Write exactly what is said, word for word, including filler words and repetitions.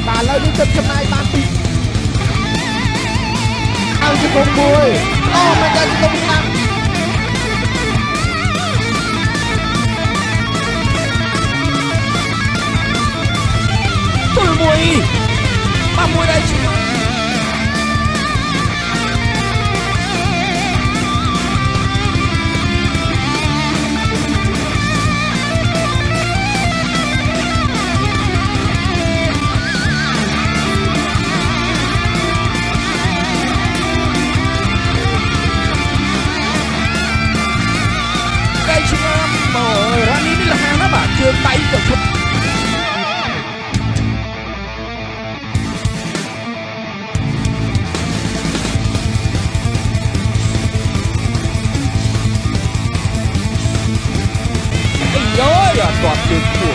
Kalau dia tak kenal mati. Kau je komboy. Oh my God, dia komboy. Tolong boy. Mambo dah cuma. Guys, cuma, oh, Rani ni lah nak ba, dia baik tu. Ayo, ya, twa pe pou